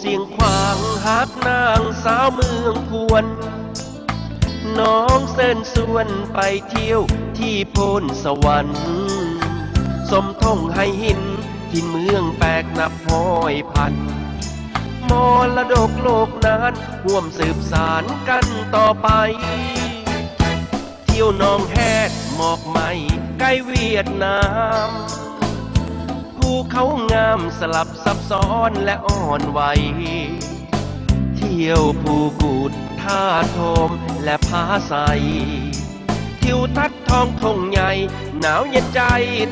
ສຽງຂວາງຮັກນາງສາວເມືອງຄວນ ນ້ອງເຊີນຊວນໄປທ່ຽວທີ່ໂພນສະຫວັນ ຊົມທົ່ງໄຫຫີນຖິ່ນເມືອງແປກນັບຮ້ອຍພັນ ມໍລະດົກໂລກນານຮ່ວມສືບສານກັນຕໍ່ໄປ ທ່ຽວໜອງແຮດໝອກໄມ້ໃກ້ຫວຽດນາມ ພູເຂົາງາມສະຫຼັບຊັບຊ້ອນແລະອ່ອນໄຫວ ທ່ຽວພູກູດທາດໂທມແລະຜາໄຊ ທິວທັດທ້ອງທົ່ງໃຫຍ່ໜາວເຢັນໃຈ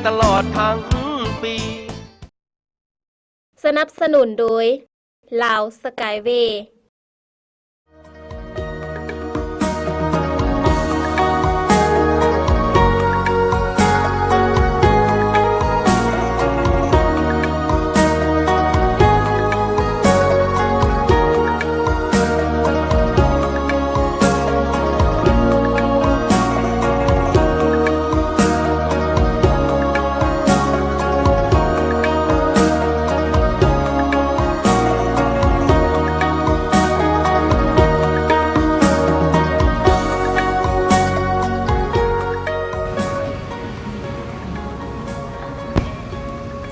ຕະຫຼອດທັງປີ. ສະໜັບສະໜູນໂດຍ ລາວສະກາຍເວ.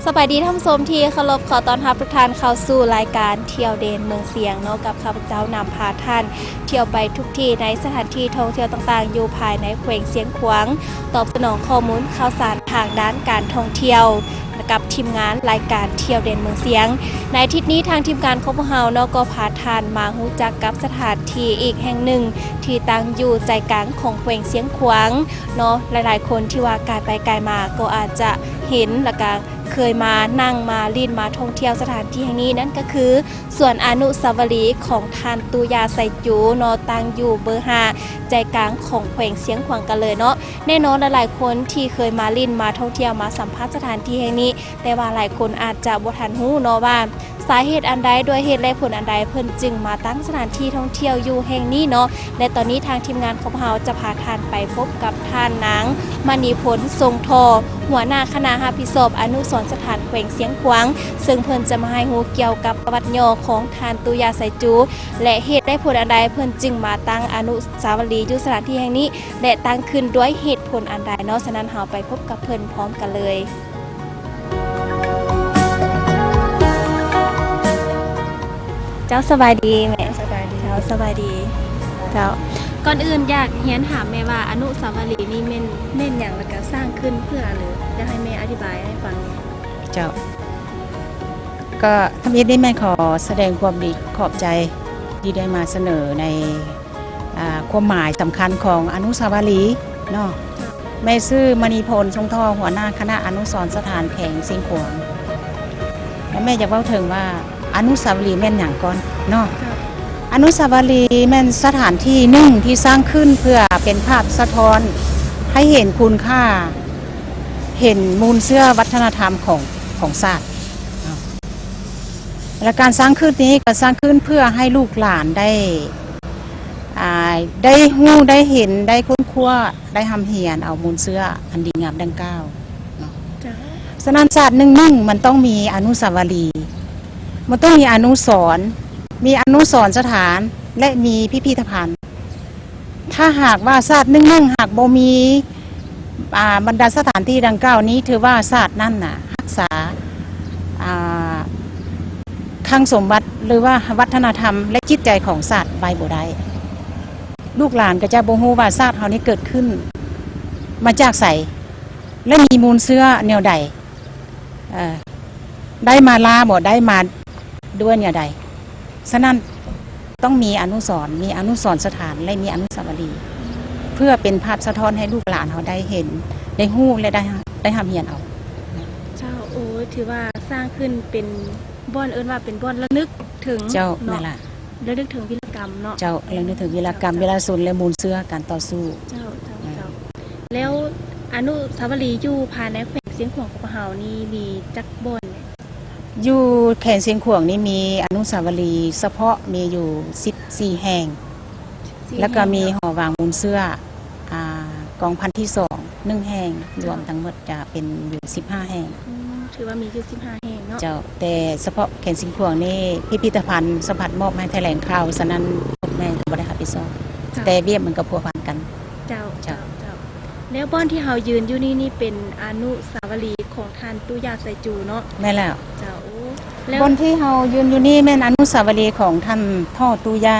ສະບາຍດີທ່ານຜູ້ຊົມທີ່ເຄົາລົບ, ຂໍຕ້ອນຮັບທຸກທ່ານເຂົ້າສູ່ລາຍການທ່ຽວເດັ່ນເມືອງຊຽງເນາະ, ກັບຂ້າພະເຈົ້ານຳພາທ່ານທ່ຽວໄປທຸກທີ່ໃນສະຖານທີ່ທ່ອງທ່ຽວຕ່າງໆ ຢູ່ພາຍໃນແຂວງຊຽງຂວາງ, ຕອບສະໜອງຂໍ້ມູນຂ່າວສານທາງດ້ານການທ່ອງທ່ຽວ ກັບທີມງານລາຍການທ່ຽວເດັ່ນເມືອງຊຽງ. ໃນອາທິດນີ້ທາງທີມງານຂອງພວກເຮົາເນາະ ກໍພາທ່ານມາຮູ້ຈັກກັບສະຖານທີ່ອີກແຫ່ງໜຶ່ງ ທີ່ຕັ້ງຢູ່ໃຈກາງຂອງແຂວງຊຽງຂວາງເນາະ. ຫຼາຍໆຄົນທີ່ວ່າກາຍໄປກາຍມາກໍອາດຈະເຫັນ ແລ້ວກະເຄີຍມານັ່ງມາຫຼິ້ນມາທ່ອງທ່ຽວສະຖານທີ່ແຫ່ງນີ້, ນັ້ນກໍຄືສວນອະນຸສາວະລີຂອງທ່ານຕູຢາໄຊຈູເນາະ, ຕັ້ງຢູ່ເບີຫ້າ ໃຈກາງຂອງແຂວງຊຽງຂວາງກັນເລີຍເນາະ. ແນ່ນອນຫຼາຍໆຄົນທີ່ເຄີຍມາຫຼິ້ນມາທ່ອງທ່ຽວມາສຳຜັດສະຖານທີ່ແຫ່ງນີ້ ແຕ່ວ່າຫຼາຍຄົນອາດຈະບໍ່ທັນຮູ້ເນາະວ່າ ສາເຫດອັນໃດ ດ້ວຍເຫດແລະຜົນອັນໃດ ເພິ່ນຈຶ່ງມາຕັ້ງສະຖານທີ່ທ່ອງທ່ຽວຢູ່ແຫ່ງນີ້ເນາະ. ແລະຕອນນີ້ທາງທີມງານຂອງເຮົາຈະພາທ່ານໄປພົບກັບທ່ານນາງ ມະນີພົນ ຊົງທໍ່ ຫົວໜ້າຄະນະຮັບຜິດຊອບອະນຸສອນສະຖານແຂວງຊຽງຂວາງ ເຊິ່ງເພິ່ນຈະມາໃຫ້ຮູ້ກ່ຽວກັບປະຫວັດຫຍໍ້ຂອງທ່ານຕູຢາໄຊຈູ ແລະເຫດແລະຜົນອັນໃດ ເພິ່ນຈຶ່ງມາຕັ້ງອະນຸສາວະລີຢູ່ສະຖານທີ່ແຫ່ງນີ້ ແລະຕັ້ງຂຶ້ນດ້ວຍເຫດຜົນອັນໃດເນາະ. ສະນັ້ນເຮົາໄປພົບກັບເພິ່ນພ້ອມກັນເລີຍ. ເຈົ້າ ສະບາຍດີແມ່. ສະບາຍດີ. ເຈົ້າ ສະບາຍດີ. ເຈົ້າ ກ່ອນອື່ນຢາກຮຽນຖາມແມ່ວ່າ ອະນຸສາວະລີນີ້ແມ່ນ ແມ່ນຫຍັງ ແລ້ວກະສ້າງຂຶ້ນເພື່ອຫຍັງ? ຢາກໃຫ້ແມ່ອະທິບາຍໃຫ້ຟັງ. ເຈົ້າ ກໍທຳອິດນີ້ແມ່ຂໍສະແດງຄວາມດີ ຂອບໃຈທີ່ໄດ້ມາສະເໜີໃນ ອ່າ ຄວາມໝາຍສຳຄັນຂອງອະນຸສາວະລີເນາະ. ແມ່ຊື່ ມະນີພົນ ຊົງທໍ່ ຫົວໜ້າຄະນະອະນຸສອນສະຖານແຂວງຊຽງຂວາງ ແລະແມ່ຢາກເວົ້າເຖິງວ່າ ອະນຸສາວະລີແມ່ນຫຍັງກ່ອນເນາະ. ເຈົ້າ ອະນຸສາວະລີແມ່ນສະຖານທີ່ໜຶ່ງທີ່ສ້າງຂຶ້ນເພື່ອເປັນພາບສະທ້ອນໃຫ້ເຫັນຄຸນຄ່າ ເຫັນມູນເຊື້ອວັດທະນະທຳຂອງ ຂອງຊາດເນາະ. ແລະການສ້າງຂຶ້ນນີ້ກໍສ້າງຂຶ້ນເພື່ອໃຫ້ລູກຫຼານໄດ້ ອ່າ ໄດ້ຮູ້ ໄດ້ເຫັນ ໄດ້ຄົ້ນຄວ້າ ໄດ້ຮ່ຳຮຽນເອົາມູນເຊື້ອອັນດີງາມດັ່ງກ່າວເນາະ. ເຈົ້າ ສະນັ້ນຊາດໜຶ່ງໆ ມັນຕ້ອງມີອະນຸສາວະລີ ມັນຕ້ອງມີອະນຸສອນ ມີອະນຸສອນສະຖານ ແລະມີພິພິທະພັນ. ຖ້າຫາກວ່າຊາດໜຶ່ງໆ ຫາກບໍ່ມີ ອ່າ ບັນດາສະຖານທີ່ດັ່ງກ່າວນີ້ ຖືວ່າຊາດນັ້ນນະ ຮັກສາ ອ່າ ຄັງສົມບັດ ຫຼືວ່າວັດທະນະທຳ ແລະຈິດໃຈຂອງຊາດໄວ້ບໍ່ໄດ້. ລູກຫຼານກໍຈະບໍ່ຮູ້ວ່າຊາດເຮົານີ້ເກີດຂຶ້ນມາຈາກໃສ ແລະມີມູນເຊື້ອແນວໃດ ເອີ ໄດ້ມາລ້າບໍ່ ໄດ້ມາດ້ວຍແນວໃດ. ສະນັ້ນ ຕ້ອງມີອະນຸສອນ ມີອະນຸສອນສະຖານ ແລະມີອະນຸສາວະລີ ເພື່ອເປັນພາບສະທ້ອນໃຫ້ລູກຫຼານເຮົາໄດ້ເຫັນ ໄດ້ຮູ້ ແລະໄດ້ ໄດ້ຮ່ຳຮຽນເອົາ. ເຈົ້າ ໂອ້ ຖືວ່າສ້າງຂຶ້ນເປັນບ່ອນ ເອີ້ນວ່າເປັນບ່ອນລະນຶກເຖິງ ເຈົ້າ ເນາະ ແມ່ນລະ ລະນຶກເຖິງວິລະກຳເນາະ. ເຈົ້າ ລະນຶກເຖິງວິລະກຳ ເຈົ້າ ວິລະຊົນ ແລະມູນເຊື້ອການຕໍ່ສູ້. ເຈົ້າ ເຈົ້າ ເຈົ້າ ແລ້ວອະນຸສາວະລີຢູ່ພາຍໃນແຂວງຊຽງຂວາງຂອງພວກເຮົານີ້ມີຈັກບ່ອນແມ່? ຢູ່ແຂວງຊຽງຂວາງນີ້ມີອະນຸສາວະລີສະເພາະມີຢູ່ສິບສີ່ແຫ່ງ ສິບສີ່ແຫ່ງເນາະ ແລ້ວກໍມີຫໍວາງມູນເຊື້ອ ອ່າ ກອງພັນທີສອງ ໜຶ່ງແຫ່ງ ເຈົ້າ ລວມທັງໝົດຈະເປັນຢູ່ສິບຫ້າແຫ່ງ. ອືມ ຖືວ່າມີຢູ່ສິບຫ້າແຫ່ງເນາະ. ເຈົ້າ, ແຕ່ສະເພາະແຂວງຊຽງຂວາງນີ້ ພິພິທະພັນສະພັດມອບໃຫ້ຖະແຫຼງຂ່າວ, ສະນັ້ນແມ່ນກໍບໍ່ໄດ້ຮັບຜິດຊອບ, ເຈົ້າ. ແຕ່ວຽກມັນກໍພົວພັນກັນ. ເຈົ້າ, ເຈົ້າ. ເຈົ້າ, ເຈົ້າ. ແລ້ວບ່ອນທີ່ເຮົາຢືນຢູ່ນີ້ນີ້ເປັນອະນຸສາວະລີຂອງທ່ານຕູ້ຢາໄຊຈູເນາະ? ແມ່ນແລ້ວ. ເຈົ້າ, ໂອ້ ແລ້ວ ບ່ອນທີ່ເຮົາຢືນຢູ່ນີ້ແມ່ນອະນຸສາວະລີຂອງທ່ານທໍ່ຕູ້ຢາ.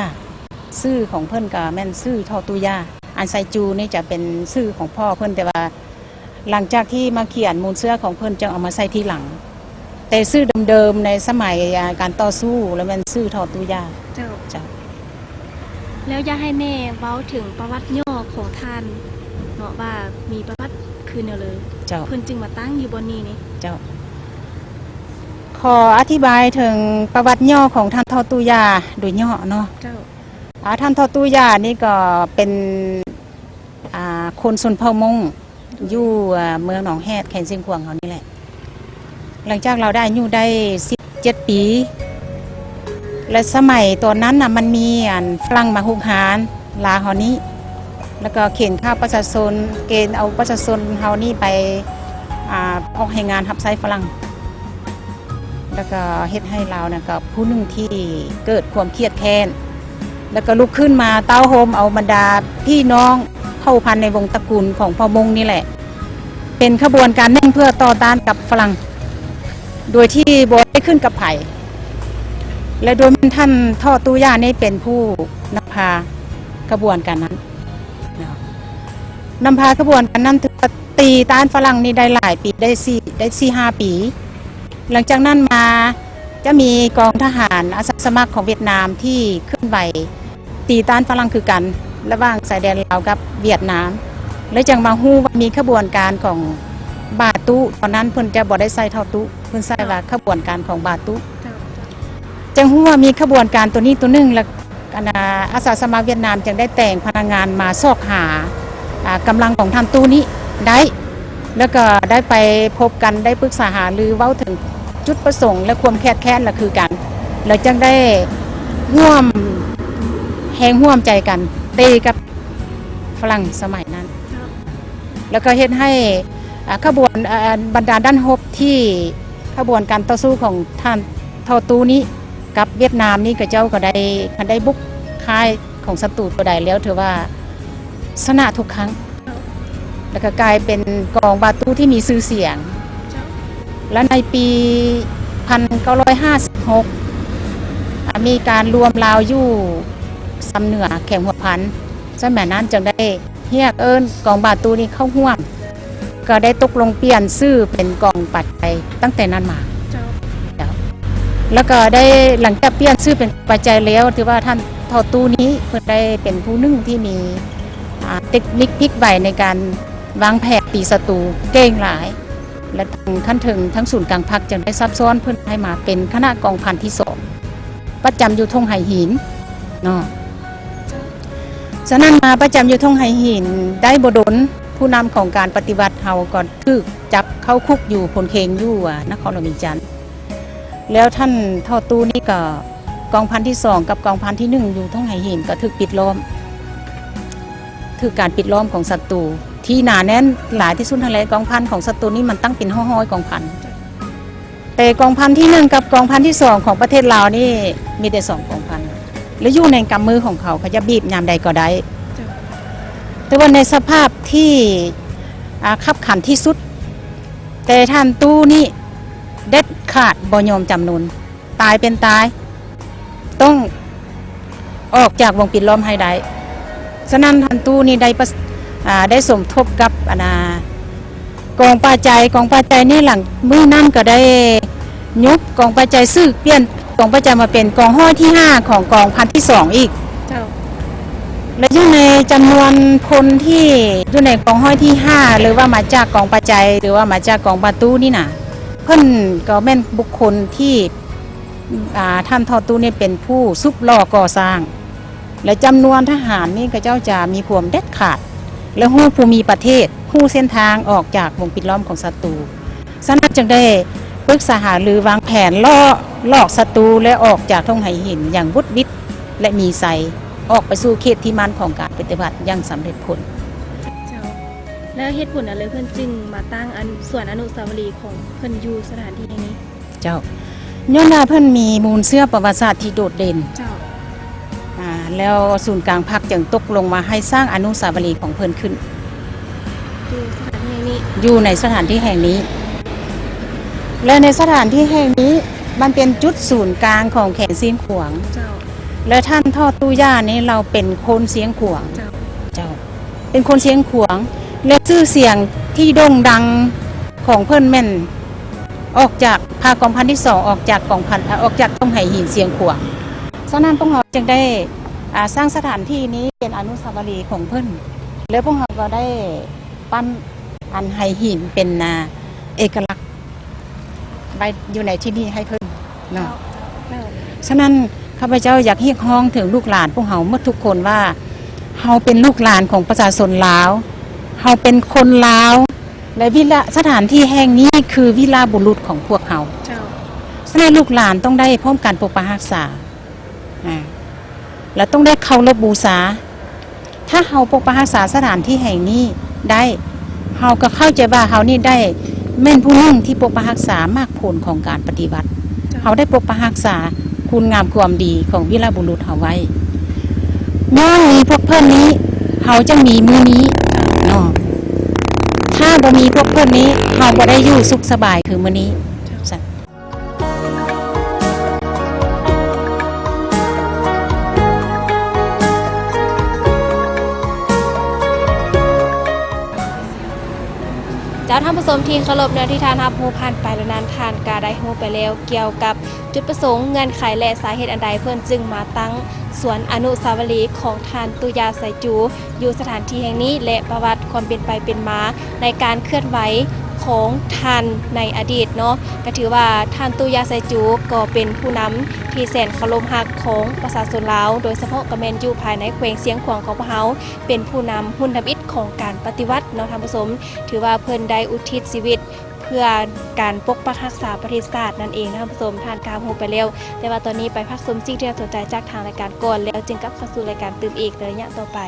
ຊື່ຂອງເພິ່ນກໍແມ່ນຊື່ທໍ່ຕູ້ຢາ. ອັນໄຊຈູນີ້ຈະເປັນຊື່ຂອງພໍ່ເພິ່ນ, ແຕ່ວ່າຫຼັງຈາກທີ່ມາຂຽນມູນເຊື້ອຂອງເພິ່ນ ຈຶ່ງເອົາມາໃສ່ທີຫຼັງ. ແຕ່ຊື່ເດີມໆໃນສະໄໝ ອາ ການຕໍ່ສູ້ ລະແມ່ນຊື່ທໍ່ຕູ້ຢາ. ເຈົ້າ. ເຈົ້າ. ແລ້ວຢາກໃຫ້ແມ່ເວົ້າເຖິງປະຫວັດຫຍໍ້ຂອງທ່ານເນາະ ວ່າມີປະຫວັດຄືແນວໃດ? ເຈົ້າ. ເພິ່ນຈຶ່ງມາຕັ້ງຢູ່ບ່ອນນີ້ນີ້? ເຈົ້າ. ຂໍອະທິບາຍເຖິງປະຫວັດຫຍໍ້ຂອງທ່ານທໍ່ຕູ້ຢາໂດຍຫຍໍ້ເນາະ. ເຈົ້າ. ອາ ທ່ານທໍ່ຕູ້ຢານີ້ກໍເປັນ ອາ ຄົນຊົນເຜົ່າມົ້ງ ຢູ່ ອາ ເມືອງໜອງແຮດ ແຂວງຊຽງຂວາງເຮົານີ້ແຫຼະ. ຫຼັງຈາກລາວໄດ້ອາຍຸໄດ້ສິບເຈັດປີ ແລະ ສະໄໝຕອນນັ້ນນະ ມັນມີອັນຝຣັ່ງມາຮຸກຮານລາວເຮົານີ້ ແລ້ວກໍເຂັນຂ້າປະຊາຊົນ ເກນເອົາປະຊາຊົນເຮົານີ້ໄປ ອາ ອອກແຮງງານຮັບໃຊ້ຝຣັ່ງ. ແລ້ວກໍເຮັດໃຫ້ລາວນະ ກໍຜູ້ໜຶ່ງທີ່ເກີດຄວາມຄຽດແຄ້ນ ແລ້ວກໍລຸກຂຶ້ນມາເຕົ້າໂຮມເອົາບັນດາພີ່ນ້ອງເຜົ່າພັນໃນວົງຕະກຸນຂອງພໍ່ມົ້ງນີ້ແຫຼະ ເປັນຂະບວນການໜຶ່ງເພື່ອຕໍ່ຕ້ານກັບຝຣັ່ງ ໂດຍທີ່ບໍ່ໄດ້ຂຶ້ນກັບໃຜ ແລະ ໂດຍແມ່ນທ່ານທໍ່ຕູ້ຢານີ້ເປັນຜູ້ນຳພາຂະບວນການນັ້ນເນາະ ນຳພາຂະບວນການນັ້ນ ຖືວ່າຕີຕ້ານຝຣັ່ງນີ້ໄດ້ຫຼາຍປີ ໄດ້ສີ່ ໄດ້ສີ່ຫ້າປີ. ຫຼັງຈາກນັ້ນມາຈະມີກອງທະຫານອາສາສະໝັກຂອງຫວຽດນາມທີ່ເຄື່ອນໄຫວຕີຕ້ານຝຣັ່ງຄືກັນ ລະຫວ່າງຊາຍແດນລາວກັບຫວຽດນາມ ແລ້ວຈັ່ງມາຮູ້ວ່າມີຂະບວນການຂອງບາຕູ ຕອນນັ້ນເພິ່ນຈະບໍ່ໄດ້ໃຊ້ທໍ່ຕູ້ ເພິ່ນໃຊ້ວ່າຂະບວນການຂອງບາຕູ. ເຈົ້າ. ຈັ່ງຮູ້ວ່າມີຂະບວນການໂຕນີ້ໂຕໜຶ່ງ ແລ້ວ ອັນ ອາ ອາສາສະໝັກຫວຽດນາມຈຶ່ງໄດ້ແຕ່ງພະນັກງານມາຊອກຫາ ອາ ກຳລັງຂອງທ່ານຕູ້ນີ້ໄດ້ ແລ້ວກໍໄດ້ໄປພົບກັນ ໄດ້ປຶກສາຫາລືເວົ້າເຖິງຈຸດປະສົງ ແລະ ຄວາມແຄດແຄ້ນລະຄືກັນ ແລ້ວຈຶ່ງໄດ້ຮ່ວມແຮງຮ່ວມໃຈກັນຕີກັບຝຣັ່ງສະໄໝນັ້ນ ແລ້ວກໍເຮັດໃຫ້ ອາ ຂະບວນ ອາ ບັນດາດ້ານຮົບທີ່ຂະບວນການຕໍ່ສູ້ຂອງທ່ານທໍ່ຕູ້ນີ້ ກັບຫວຽດນາມນີ້ ເຂົາເຈົ້າກໍໄດ້ ຄັນໄດ້ບຸກຄ້າຍຂອງສັດຕູຕົວໃດແລ້ວ ຖືວ່າຊະນະທຸກຄັ້ງ ແລ້ວກໍກາຍເປັນກອງບາຕູທີ່ມີຊື່ສຽງ. ແລ້ວໃນປີພັນເກົ້າຮ້ອຍຫ້າສິບຫົກ ອາ ມີການລວມລາວຢູ່ຊຳເໜືອ ແຂວງຫົວພັນ ສະໄໝນັ້ນຈຶ່ງໄດ້ ຮຽກເອີ້ນກອງບາຕູນີ້ເຂົ້າຮ່ວມ ກໍໄດ້ຕົກລົງປ່ຽນຊື່ເປັນກອງປາໄຈຕັ້ງແຕ່ນັ້ນມາ. ເຈົ້າ. ເຈົ້າ. ແລ້ວກໍໄດ້ ຫຼັງຈາກປ່ຽນຊື່ເປັນປາໄຈແລ້ວ ຖືວ່າທ່ານທໍ່ຕູ້ນີ້ເພິ່ນໄດ້ເປັນຜູ້ໜຶ່ງທີ່ມີ ອາ ເຕັກນິກພິກໄວໃນການວາງແຜນຕີສັດຕູເກັ່ງຫຼາຍ ແລະ ທາງຂັ້ນເທິງ ທາງສູນກາງພັກຈຶ່ງໄດ້ຊັກຊ້ອນເພິ່ນໃຫ້ມາເປັນຄະນະກອງພັນທີສອງ ປະຈຳຢູ່ທົ່ງໄຫຫີນເນາະ. ສະນັ້ນມາປະຈຳຢູ່ທົ່ງໄຫຫີນໄດ້ບໍ່ດົນ ຜູ້ນຳຂອງການປະຕິວັດເຮົາກໍຖືກຈັບເຂົ້າຄຸກຢູ່ໂພນເຄງ ຢູ່ ອາ ນະຄອນຫຼວງວຽງຈັນ ແລ້ວທ່ານທໍ່ຕູ້ນີ້ກໍ ກອງພັນທີສອງກັບກອງພັນທີໜຶ່ງຢູ່ທົ່ງໄຫຫີນກໍຖືກປິດລ້ອມ ຖືກການປິດລ້ອມຂອງສັດຕູທີ່ໜາແໜ້ນຫຼາຍທີ່ສຸດຫັ້ນແຫຼະ. ກອງພັນຂອງສັດຕູນີ້ມັນຕັ້ງເປັນຮ້ອຍໆກອງພັນ. ແຕ່ກອງພັນທີໜຶ່ງກັບກອງພັນທີສອງຂອງປະເທດລາວນີ້ມີແຕ່ສອງກອງພັນ ແລະ ຢູ່ໃນກຳມືຂອງເຂົາ ເຂົາຈະບີບຍາມໃດກໍໄດ້. ເຈົ້າ. ແຕ່ວ່າໃນສະພາບທີ່ ອາ ຄັບຂັນທີ່ສຸດ ແຕ່ທ່ານຕູ້ນີ້ເດັດຂາດບໍ່ຍອມຈຳນົນ ຕາຍເປັນຕາຍ ຕ້ອງອອກຈາກວົງປິດລ້ອມໃຫ້ໄດ້. ສະນັ້ນທ່ານຕູ້ນີ້ໄດ້ປະ ອາ ໄດ້ສົມທົບກັບ ອັນນາ ກອງປາໄຈ. ກອງປາໄຈນີ້ຫຼັງມື້ນັ້ນກໍໄດ້ຍົກກອງປາໄຈ ຊື່ປ່ຽນກອງປາໄຈມາເປັນກອງຮ້ອຍທີຫ້າຂອງກອງພັນທີສອງອີກ. ເຈົ້າ. ແລະ ຢູ່ໃນຈຳນວນພົນທີ່ຢູ່ໃນກອງຮ້ອຍທີຫ້າ ຫຼືວ່າມາຈາກກອງປາໄຈ ຫຼືວ່າມາຈາກກອງບາຕູນີ້ນະ ເພິ່ນກໍແມ່ນບຸກຄົນທີ່ ອາ ທ່ານທໍ່ຕູ້ນີ້ເປັນຜູ້ສຸບຫຼໍ່ກໍ່ສ້າງ ແລະ ຈຳນວນທະຫານນີ້ເຂົາເຈົ້າຈະມີຄວາມເດັດຂາດ ແລະ ຮູ້ພູມິປະເທດ ຮູ້ເສັ້ນທາງອອກຈາກວົງປິດລ້ອມຂອງສັດຕູ. ສະນັ້ນຈຶ່ງໄດ້ປຶກສາຫາລືວາງແຜນຫຼອກ ຫຼອກສັດຕູ ແລະ ອອກຈາກທົ່ງໄຫຫີນຢ່າງຫວຸດຫວິດ ແລະ ມີໄຊ ອອກໄປສູ່ເຂດທີ່ໝັ້ນຂອງການປະຕິວັດຢ່າງສຳເລັດຜົນ. ເຈົ້າ. ແລ້ວເຫດຜົນອັນໃດເພິ່ນຈຶ່ງມາຕັ້ງອັນສວນອະນຸສາວະລີຂອງເພິ່ນຢູ່ສະຖານທີ່ແຫ່ງນີ້? ເຈົ້າ ຍ້ອນວ່າເພິ່ນມີມູນເຊື້ອປະຫວັດສາດທີ່ໂດດເດັ່ນ. ເຈົ້າ ອາ ແລ້ວສູນກາງພັກຈຶ່ງຕົກລົງມາໃຫ້ສ້າງອະນຸສາວະລີຂອງເພິ່ນຂຶ້ນ ຢູ່ສະຖານທີ່ແຫ່ງນີ້ ຢູ່ໃນສະຖານທີ່ແຫ່ງນີ້ ແລະ ໃນສະຖານທີ່ແຫ່ງນີ້ມັນເປັນຈຸດສູນກາງຂອງແຂວງຊຽງຂວາງ. ເຈົ້າ ແລະ ທ່ານທໍ່ຕູ້ຢານີ້ລາວເປັນຄົນຊຽງຂວາງ. ເຈົ້າ ເຈົ້າ ເປັນຄົນຊຽງຂວາງ ແລະ ຊື່ສຽງທີ່ໂດ່ງດັງຂອງເພິ່ນແມ່ນອອກຈາກ ພາກອງພັນທີສອງ ອອກຈາກກອງພັນ ອາ ອອກຈາກທົ່ງໄຫຫີນຊຽງຂວາງ. ສະນັ້ນພວກເຮົາຈຶ່ງໄດ້ ອາ ສ້າງສະຖານທີ່ນີ້ເປັນອະນຸສາວະລີຂອງເພິ່ນ ແລະ ພວກເຮົາກໍໄດ້ປັ້ນອັນໄຫຫີນເປັນ ອາ ເອກະລັກ ໄວ້ຢູ່ໃນທີ່ນີ້ໃຫ້ເພິ່ນເນາະ. ເຈົ້າ ສະນັ້ນ ຂ້າພະເຈົ້າຢາກຮຽກຮ້ອງເຖິງລູກຫຼານພວກເຮົາໝົດທຸກຄົນວ່າ ເຮົາເປັນລູກຫຼານຂອງປະຊາຊົນລາວ, ເຮົາເປັນຄົນລາວ ແລະ ວິລະ ສະຖານທີ່ແຫ່ງນີ້ຄືວິລະບຸລຸດຂອງພວກເຮົາ. ເຈົ້າ ສະນັ້ນ ລູກຫຼານຕ້ອງໄດ້ພ້ອມກັນປົກປັກຮັກສາ. ອາ ແລະ ຕ້ອງໄດ້ເຄົາລົບບູຊາ. ຖ້າເຮົາປົກປັກຮັກສາສະຖານທີ່ແຫ່ງນີ້ໄດ້, ເຮົາກໍເຂົ້າໃຈວ່າເຮົານີ້ໄດ້ແມ່ນຜູ້ໜຶ່ງທີ່ປົກປັກຮັກສາໝາກຜົນຂອງການປະຕິວັດ. ເຈົ້າ ເຮົາໄດ້ປົກປັກຮັກສາຄຸນງາມຄວາມດີຂອງວິລະບຸລຸດເຮົາໄວ້. ຍ້ອນມີພວກເພິ່ນນີ້ ເຮົາຈຶ່ງມີມື້ນີ້ເນາະ. ຖ້າບໍ່ມີພວກເພິ່ນນີ້ ເຮົາບໍ່ໄດ້ຢູ່ສຸກສະບາຍຄືມື້ນີ້. ເຈົ້າ ເຈົ້າ ທ່ານຜູ້ຊົມທີ່ເຄົາລົບເນາະ ທີ່ທ່ານຮັບຮູ້ຜ່ານໄປແລ້ວນັ້ນ ທ່ານກໍໄດ້ຮູ້ໄປແລ້ວກ່ຽວກັບຈຸດປະສົງ, ເງື່ອນໄຂ ແລະ ສາເຫດອັນໃດເພິ່ນຈຶ່ງມາຕັ້ງສວນອະນຸສາວະລີຂອງທ່ານຕູ້ຢາ ໄຊຈູ ຢູ່ສະຖານທີ່ແຫ່ງນີ້ ແລະ ປະຫວັດຄວາມເປັນໄປເປັນມາໃນການເຄື່ອນໄຫວຂອງທ່ານໃນອະດີດເນາະ. ກໍຖືວ່າທ່ານຕູ້ຢາ ໄຊຈູ ກໍເປັນຜູ້ນຳທີ່ແສນເຄົາລົບຮັກຂອງປະຊາຊົນລາວ, ໂດຍສະເພາະກໍແມ່ນຢູ່ພາຍໃນແຂວງຊຽງຂວາງຂອງພວກເຮົາ, ເປັນຜູ້ນຳຮຸ່ນທຳອິດຂອງການປະຕິວັດເນາະທ່ານຜູ້ຊົມ. ຖືວ່າເພິ່ນໄດ້ອຸທິດຊີວິດເພື່ອການປົກປັກຮັກສາປະເທດຊາດນັ້ນເອງນະທ່ານຜູ້ຊົມ. ທ່ານກໍຮັບຮູ້ໄປແລ້ວ, ແຕ່ວ່າຕອນນີ້ໄປພັກຊົມສິ່ງທີ່ໜ້າສົນໃຈຈາກທາງລາຍການກ່ອນ, ແລ້ວຈຶ່ງກັບເຂົ້າສູ່ລາຍການຕື່ມອີກໃນໄລຍະຕໍ່ໄປ.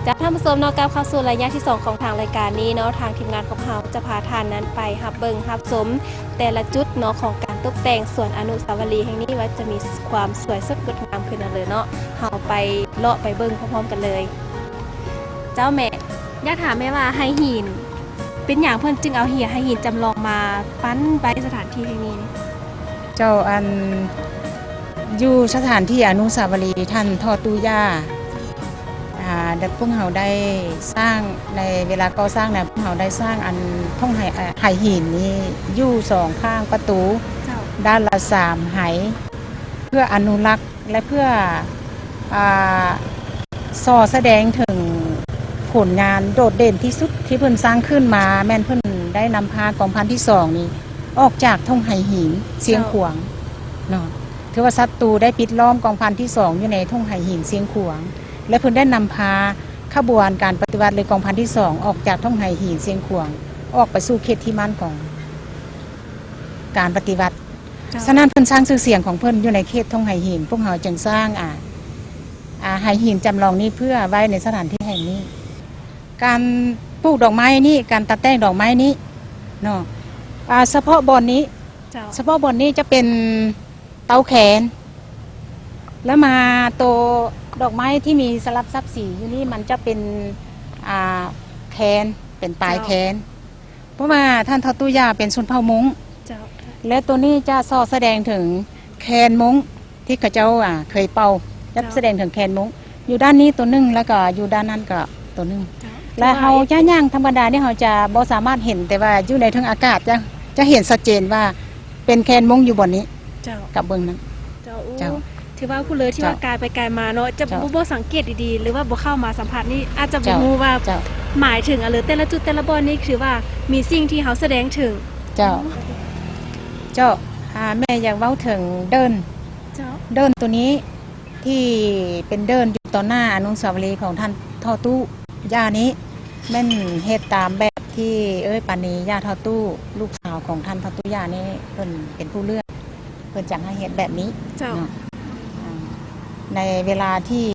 ຈາກທ່ານຜູ້ຊົມເນາະ ກັບເຂົ້າສູ່ໄລຍະທີສອງຂອງທາງລາຍການນີ້ເນາະ, ທາງທີມງານຂອງເຮົາຈະພາທ່ານນັ້ນໄປຮັບເບິ່ງຮັບຊົມແຕ່ລະຈຸດເນາະ ຂອງການຕົກແຕ່ງສວນອະນຸສາວະລີແຫ່ງນີ້ ວ່າຈະມີຄວາມສວຍສົດງົດງາມຂະໜາດໃດເນາະ. ເຮົາໄປເລາະໄປເບິ່ງພ້ອມໆກັນເລີຍ. ເຈົ້າແມ່ ຢາກຖາມແມ່ວ່າໄຫຫີນ ເປັນຫຍັງເພິ່ນຈຶ່ງເອົາເຫຍໄຫຫີນຈຳລອງມາປັ້ນໄວ້ສະຖານທີ່ແຫ່ງນີ້? ເຈົ້າ ອັນ ຢູ່ສະຖານທີ່ອະນຸສາວະລີທ່ານທໍ່ຕູ້ຢາ ອາ ແລະ ພວກເຮົາໄດ້ສ້າງ ໃນເວລາກໍ່ສ້າງນະ ພວກເຮົາໄດ້ສ້າງອັນ ທົ່ງໄຫ ອາ ໄຫຫີນນີ້ຢູ່ສອງຂ້າງປະຕູ ເຈົ້າ ດ້ານລະສາມໄຫ ເພື່ອອະນຸລັກ ແລະ ເພື່ອ ອາ ສໍ່ສະແດງເຖິງຜົນງານໂດດເດັ່ນທີ່ສຸດທີ່ເພິ່ນສ້າງຂຶ້ນມາ ແມ່ນເພິ່ນໄດ້ນຳພາກອງພັນທີສອງນີ້ອອກຈາກທົ່ງໄຫຫີນຊຽງຂວາງເນາະ. ຖືວ່າສັດຕູໄດ້ປິດລ້ອມກອງພັນທີສອງຢູ່ໃນທົ່ງໄຫຫີນຊຽງຂວາງ ແລະ ເພິ່ນໄດ້ນຳພາຂະບວນການປະຕິວັດ ຫຼື ກອງພັນທີສອງ ອອກຈາກທົ່ງໄຫຫີນຊຽງຂວາງ ອອກໄປສູ່ເຂດທີ່ໝັ້ນຂອງການປະຕິວັດ. ເຈົ້າ. ສະນັ້ນເພິ່ນສ້າງຊື່ສຽງຂອງເພິ່ນຢູ່ໃນເຂດທົ່ງໄຫຫີນ, ພວກເຮົາຈຶ່ງສ້າງ ອາ ອາ ໄຫຫີນຈຳລອງນີ້ເພື່ອໄວ້ໃນສະຖານທີ່ແຫ່ງນີ້. ການປູກດອກໄມ້ນີ້, ການຕັດແຕ່ງດອກໄມ້ນີ້ເນາະ, ອາ ສະເພາະບ່ອນນີ້ ເຈົ້າ ສະເພາະບ່ອນນີ້ຈະເປັນເຕົາແຄນ ແລ້ວມາໂຕດອກໄມ້ທີ່ມີສະຫຼັບສັບສີຢູ່ນີ້ ມັນຈະເປັນ ອ່າ ແຄນ ເປັນປາຍແຄນ ເຈົ້າ ເພາະວ່າທ່ານທ້າວຕູ້ຍ່າເປັນຊົນເຜົ່າມົ້ງ ເຈົ້າ ແລະ ໂຕນີ້ຈະສໍ້ສະແດງເຖິງແຄນມົ້ງ ທີ່ເຂົາເຈົ້າ ອ່າ ເຄີຍເປົ່າ ຈະ ເຈົ້າ ສະແດງເຖິງແຄນມົ້ງ ຢູ່ດ້ານນີ້ໂຕໜຶ່ງ ແລ້ວກໍຢູ່ດ້ານນັ້ນກໍໂຕໜຶ່ງ ເຈົ້າ ແລະ ເຮົາຈະຍ່າງທຳມະດານີ້ ເຮົາຈະບໍ່ສາມາດເຫັນ ແຕ່ວ່າຢູ່ໃນເທິງອາກາດຈະ ຈະເຫັນຊັດເຈນວ່າເປັນແຄນມົ້ງຢູ່ບ່ອນນີ້ ເຈົ້າ ກັບເບື້ອງນັ້ນ ເຈົ້າ ໂອ້ ເຈົ້າ ຖືວ່າຜູ້ເລີທີ່ວ່າ ເຈົ້າ ກາຍໄປກາຍມາເນາະ ຈະ ເຈົ້າ ບໍ່ ບໍ່ສັງເກດດີໆ ຫຼືວ່າບໍ່ເຂົ້າມາສຳຜັດນີ້ ອາດຈະບໍ່ ເຈົ້າ ຮູ້ວ່າ ເຈົ້າ ໝາຍເຖິງອັນເລີ ແຕ່ລະຈຸດແຕ່ລະບ່ອນນີ້ ຖືວ່າມີສິ່ງທີ່ເຮົາສະແດງເຖິງ ເຈົ້າ ເຈົ້າ ອ່າ ແມ່ຢາກເວົ້າເຖິງເດີ່ນ ເຈົ້າ ເດີ່ນໂຕນີ້ ທີ່ເປັນເດີ່ນຢູ່ຕໍ່ໜ້າອະນຸສາວະລີຂອງທ່ານທ້າວຕູ້ຍ່ານີ້ ແມ່ນເຮັດຕາມແບບທີ່ເອື້ອຍປານີ ຍ່າທ້າວຕູ້ ລູກສາວຂອງທ່ານທ້າວຕູ້ຍ່ານີ້ ເພິ່ນເປັນຜູ້ເລືອກ ເພິ່ນຈັ່ງໃຫ້ເຮັດແບບນີ້ ເຈົ້າ ເນາະ ອ່າ ໃນເວລາທີ່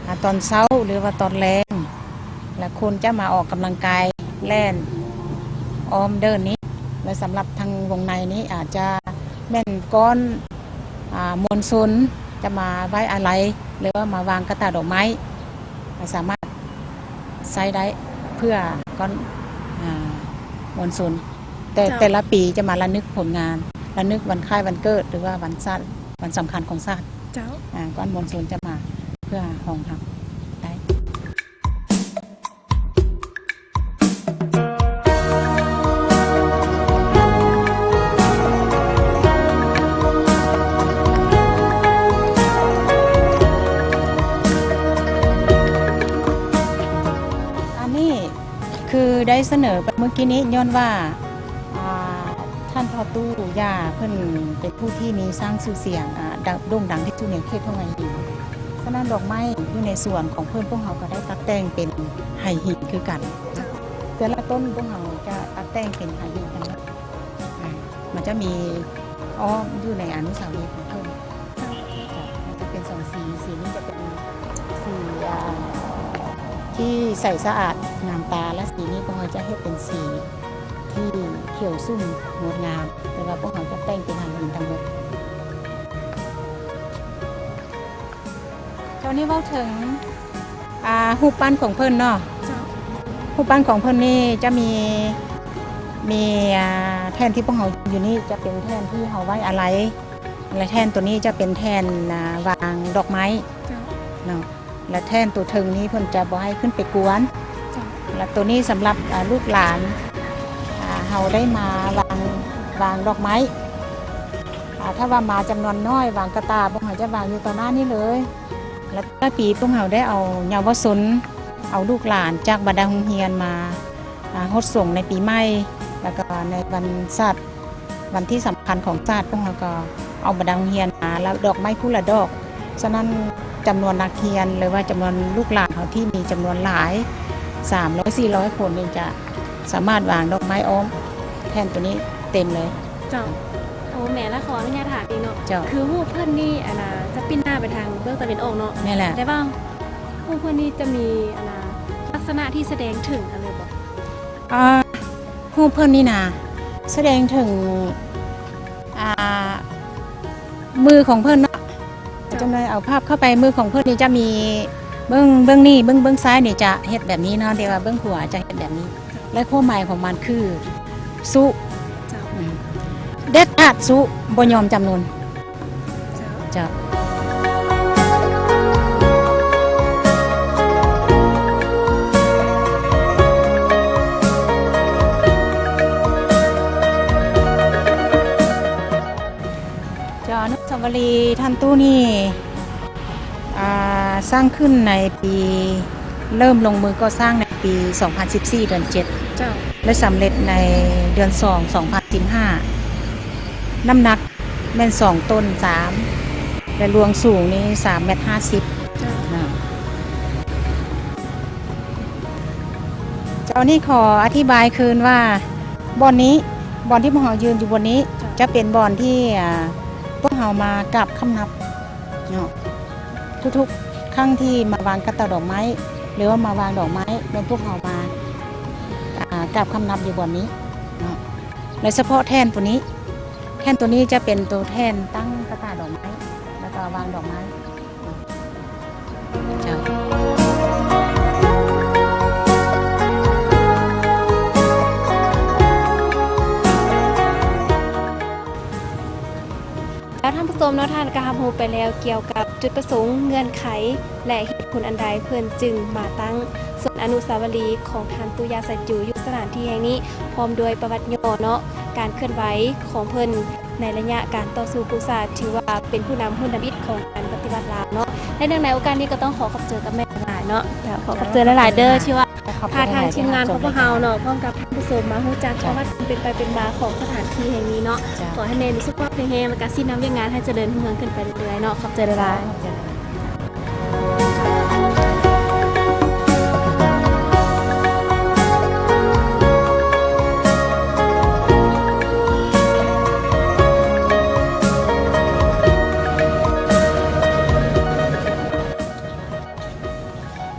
ອ່າ ຕອນເຊົ້າ ຫຼືວ່າຕອນແລງ ແລະ ຄົນຈະມາອອກກຳລັງກາຍ ແລ່ນອ້ອມເດີ່ນນີ້ ແລະ ສຳລັບທາງວົງໃນນີ້ ອາດຈະແມ່ນກ້ອນ ອ່າ ມວນຊົນຈະມາໄວ້ອາໄລ ຫຼືວ່າມາວາງກະຕ່າດອກໄມ້ ສາມາດໃຊ້ໄດ້ເພື່ອກ້ອນ ອ່າ ມວນຊົນ ແຕ່ ເຈົ້າ ແຕ່ລະປີຈະມາລະນຶກຜົນງານ ລະນຶກວັນຄ້າຍວັນເກີດ ຫຼືວ່າວັນຊາດ ວັນສຳຄັນຂອງຊາດ ເຈົ້າ ອ່າ ກ້ອນມວນຊົນຈະມາເພື່ອຮອງຮັບໄດ້. ອັນນີ້ຄືໄດ້ສະເໜີໄປເມື່ອກີ້ນີ້ ຍ້ອນວ່າ ອ່າ ທ່ານພໍ່ຕູ້ຍ່າເພິ່ນເປັນຜູ້ທີ່ມີຊ່າງຊື່ສຽງ ອ່າ ໂດ່ງດັງທີ່ສຸດໃນເຂດທົ່ວໄຫຫີນ. ສະນັ້ນດອກໄມ້ຢູ່ໃນສວນຂອງເພິ່ນ ພວກເຮົາກໍໄດ້ຕັດແຕ່ງເປັນໄຫຫີນຄືກັນ. ເຈົ້າ. ແຕ່ລະຕົ້ນພວກເຮົາຈະຕັດແຕ່ງເປັນໄຫຫີນທັງໝົດ. ອ່າ ມັນຈະມີອ້ອມຢູ່ໃນອະນຸສາວະລີຂອງເພິ່ນ. ເຈົ້າ. ເຈົ້າ. ມັນຈະເປັນສອງສີ, ສີນີ້ຈະເປັນສີ ອ່າ ທີ່ໃສສະອາດງາມຕາ ແລະ ສີນີ້ພວກເຮົາຈະເຮັດເປັນສີ ທີ່ຂຽວຊຸ່ມງົດງາມ ແຕ່ວ່າພວກເຮົາຈະແຕ່ງເປັນຫາງຫີນທັງໝົດ. ເຈົ້າ ນີ້ເວົ້າເຖິງ ອ່າ ຮູບປັ້ນຂອງເພິ່ນເນາະ. ເຈົ້າ. ຮູບປັ້ນຂອງເພິ່ນນີ້ຈະມີ ມີ ອ່າ ແທ່ນທີ່ພວກເຮົາຢືນຢູ່ນີ້ຈະເປັນແທ່ນທີ່ເຮົາໄວ້ອາໄລ ແລະ ແທ່ນໂຕນີ້ຈະເປັນແທ່ນ ອ່າ ວາງດອກໄມ້. ເຈົ້າ. ເນາະ. ແລະ ແທ່ນໂຕເທິງນີ້ເພິ່ນຈະບໍ່ໃຫ້ຂຶ້ນໄປກວນ. ເຈົ້າ. ແລະ ໂຕນີ້ສຳລັບ ອ່າ ລູກຫຼານ ອ່າ ເຮົາໄດ້ມາວາງ ວາງດອກໄມ້. ອ່າ ຖ້າວ່າມາຈຳນວນນ້ອຍ ວາງກະຕ່າ ພວກເຮົາຈະວາງຢູ່ຕໍ່ໜ້ານີ້ເລີຍ. ແລະ ແຕ່ລະປີພວກເຮົາໄດ້ເອົາເຍົາວະຊົນ ເອົາລູກຫຼານຈາກບັນດາໂຮງຮຽນມາ ອ່າ ຫົດສົງໃນປີໃໝ່ ແລ້ວກໍໃນວັນຊາດ ວັນທີ່ສຳຄັນຂອງຊາດ ພວກເຮົາກໍເອົາບັນດາໂຮງຮຽນມາ ແລ້ວດອກໄມ້ຜູ້ລະດອກ. ສະນັ້ນ ຈຳນວນນັກຮຽນ ຫຼືວ່າຈຳນວນລູກຫຼານເຮົາທີ່ມີຈຳນວນຫຼາຍ ສາມຮ້ອຍ ສີ່ຮ້ອຍຄົນນີ້ ຈະສາມາດວາງດອກໄມ້ອ້ອມແທ່ນໂຕນີ້ເຕັມເລີຍ. ເຈົ້າ. ໂອ້ ແມ່ ລະຂໍອະນຸຍາດຖາມອີກເນາະ. ເຈົ້າ. ຄືຮູບເພິ່ນນີ້ ອັນນ່າ ຈະປິ່ນໜ້າໄປທາງເບື້ອງຕາເວັນອອກເນາະ. ແມ່ນແຫຼະ. ແຕ່ວ່າຮູບເພິ່ນນີ້ຈະມີ ອັນນ່າ ລັກສະນະທີ່ສະແດງເຖິງອັນໃດບໍ່? ອ່າ ຮູບເພິ່ນນີ້ນະ ສະແດງເຖິງ ອ່າ ມືຂອງເພິ່ນເນາະ. ເຈົ້າ. ຈັກໜ້ອຍເອົາພາບເຂົ້າໄປ ມືຂອງເພິ່ນນີ້ຈະມີເບື້ອງ ເບື້ອງນີ້ ເບື້ອງ ເບື້ອງຊ້າຍນີ້ຈະເຮັດແບບນີ້ເນາະ ແຕ່ວ່າເບື້ອງຂວາຈະເຮັດແບບນີ້. ເຈົ້າ. ແລະ ຄວາມໝາຍຂອງມັນຄື ຊຸ. ເຈົ້າ. ອືມ ເດັດຂາດຊຸ ບໍ່ຍອມຈຳນົນ. ເຈົ້າ. ເຈົ້າ. ເຈົ້າ ອະນຸສາວະລີທ່ານຕູ້ນີ້ ອ່າ ສ້າງຂຶ້ນໃນປີ ເລີ່ມລົງມືກໍ່ສ້າງໃນປີສອງພັນສິບສີ່ ເດືອນເຈັດ. ເຈົ້າ. ແລະ ສຳເລັດໃນເດືອນສອງ ສອງພັນສິບຫ້າ. ນ້ຳໜັກ ແມ່ນສອງໂຕນສາມ ແລະ ລວງສູງນີ້ສາມແມັດຫ້າສິບ. ເຈົ້າ. ນະ ເຈົ້າ ນີ້ຂໍອະທິບາຍຄືນວ່າ ບ່ອນນີ້ ບ່ອນທີ່ພວກເຮົາຢືນຢູ່ບ່ອນນີ້ ເຈົ້າ ຈະເປັນບ່ອນທີ່ ອ່າ ພວກເຮົາມາກາບຄຳນັບເນາະ. ທຸກໆຄັ້ງທີ່ມາວາງກະຕ່າດອກໄມ້ ຫຼືວ່າມາວາງດອກໄມ້ ແມ່ນພວກເຮົາມາ ອ່າ ກາບຄຳນັບຢູ່ບ່ອນນີ້ເນາະ. ໂດຍສະເພາະແທ່ນໂຕນີ້ ທ່ນໂຕນີ້ຈະເປັນໂຕແທນຕັ້ງກະຖາດອກໄມ້ ແລ້ວກໍວາງດອກໄມ້. ເຈົ້າ. ແລ້ວທ່ານຜູ້ຊົມເນາະ ທ່ານກໍຮັບຮູ້ໄປແລ້ວກ່ຽວກັບຈຸດປະສົງ, ເງື່ອນໄຂ ແລະ ເຫດຜົນອັນໃດເພິ່ນຈຶ່ງມາຕັ້ງສວນອະນຸສາວະລີຂອງທ່ານຕຸຢາໄຊຈູຢູ່ສະຖານທີ່ແຫ່ງນີ້, ພ້ອມດ້ວຍປະຫວັດຫຍໍ້ເນາະ ການເຄື່ອນໄຫວຂອງເພິ່ນໃນໄລຍະການຕໍ່ສູ້ກູ້ຊາດ, ຖືວ່າເປັນຜູ້ນຳຮຸ່ນທຳອິດຂອງການປະຕິວັດລາວເນາະ. ແລະ ເນື່ອງໃນໂອກາດນີ້ກໍຕ້ອງຂໍຂອບໃຈກັບແມ່ຫຼາຍໆເນາະ. ເຈົ້າ ຂອບໃຈຫຼາຍໆເດີ ທີ່ວ່າ ພາທາງທີມງານຂອງພວກເຮົາເນາະ ພ້ອມກັບທ່ານຜູ້ຊົມມາຮູ້ຈັກປະຫວັດຄວາມເປັນໄປເປັນມາຂອງສະຖານທີ່ແຫ່ງນີ້ເນາະ. ຂໍໃຫ້ແມ່ມີສຸຂະພາບແຂງແຮງ ແລະ ກະຊີ້ນຳວຽກງານໃຫ້ຈະເລີນຮຸ່ງເຮືອງຂຶ້ນໄປເລື້ອຍໆເນາະ. ຂອບໃຈຫຼາຍໆ.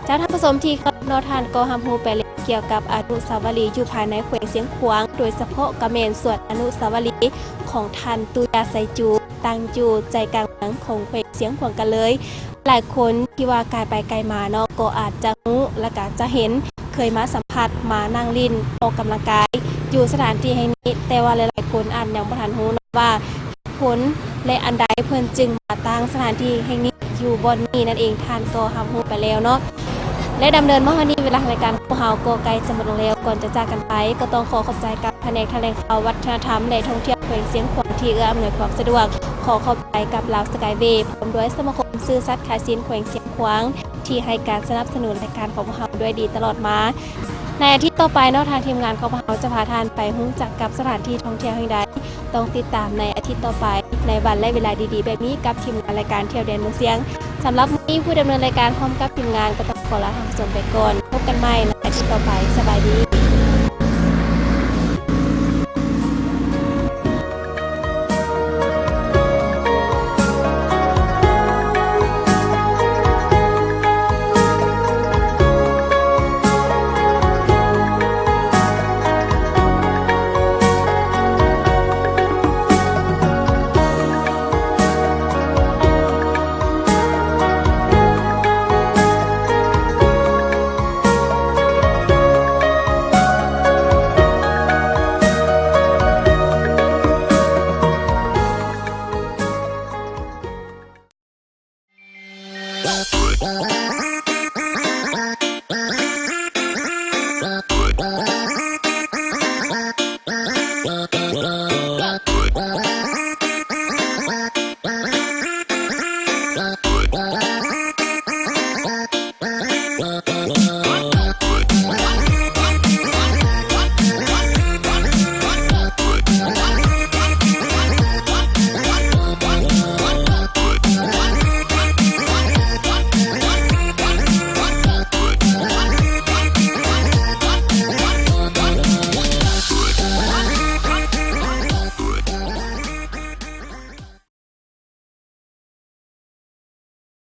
ເຈົ້າ ທ່ານຜູ້ຊົມທີ່ເຄົາລົບເນາະ, ທ່ານກໍຮັບຮູ້ໄປແລ້ວກ່ຽວກັບອະນຸສາວະລີຢູ່ພາຍໃນແຂວງຊຽງຂວາງ, ໂດຍສະເພາະກໍແມ່ນສວນອະນຸສາວະລີຂອງທ່ານຕຸຢາໄຊຈູ ຕັ້ງຢູ່ໃຈກາງເມືອງຂອງແຂວງຊຽງຂວາງກັນເລີຍ. ຫຼາຍຄົນທີ່ວ່າກາຍໄປກາຍມາເນາະ ກໍອາດຈະຮູ້ ແລະ ກະຈະເຫັນ ເຄີຍມາສຳຜັດ ມານັ່ງຫຼິ້ນ ອອກກຳລັງກາຍຢູ່ສະຖານທີ່ແຫ່ງນີ້, ແຕ່ວ່າຫຼາຍໆຄົນອາດຍັງບໍ່ທັນຮູ້ເນາະວ່າ ຜົນ ແລະ ອັນໃດເພິ່ນຈຶ່ງມາຕັ້ງສະຖານທີ່ແຫ່ງນີ້ຢູ່ບ່ອນນີ້ນັ້ນເອງ, ທ່ານກໍຮັບຮູ້ໄປແລ້ວເນາະ. ແລະ ດຳເນີນມາຮອດນີ້ ເວລາຂອງລາຍການຂອງເຮົາກໍໃກ້ຈະໝົດລົງແລ້ວ. ກ່ອນຈະຈາກກັນໄປ ກໍຕ້ອງຂໍຂອບໃຈກັບພະແນກຖະແຫຼງຂ່າວ ວັດທະນະທຳ ແລະ ທ່ອງທ່ຽວແຂວງຊຽງຂວາງທີ່ເອື້ອອຳນວຍຄວາມສະດວກ. ຂໍຂອບໃຈກັບລາວສະກາຍເວ ພ້ອມດ້ວຍສະມາຄົມຊື່ສັດຂາຍສິ້ນແຂວງຊຽງຂວາງ ທີ່ໃຫ້ການສະໜັບສະໜູນລາຍການຂອງພວກເຮົາດ້ວຍດີຕະຫຼອດມາ. ໃນອາທິດຕໍ່ໄປເນາະ ທາງທີມງານຂອງພວກເຮົາຈະພາທ່ານໄປຮູ້ຈັກກັບສະຖານທີ່ທ່ອງທ່ຽວແຫ່ງໃດ, ຕ້ອງຕິດຕາມໃນອາທິດຕໍ່ໄປ ໃນວັນ ແລະ ເວລາດີໆແບບນີ້ກັບທີມງານລາຍການທ່ຽວແດນເມືອງຊຽງ. ສຳລັບມື້ນີ້ ຜູ້ດຳເນີນລາຍການພ້ອມກັບທີມງານກໍຕ້ອງຂໍລາທ່ານຜູ້ຊົມໄປກ່ອນ. ພົບກັນໃໝ່ໃນອາທິດຕໍ່ໄປ. ສະບາຍດີ.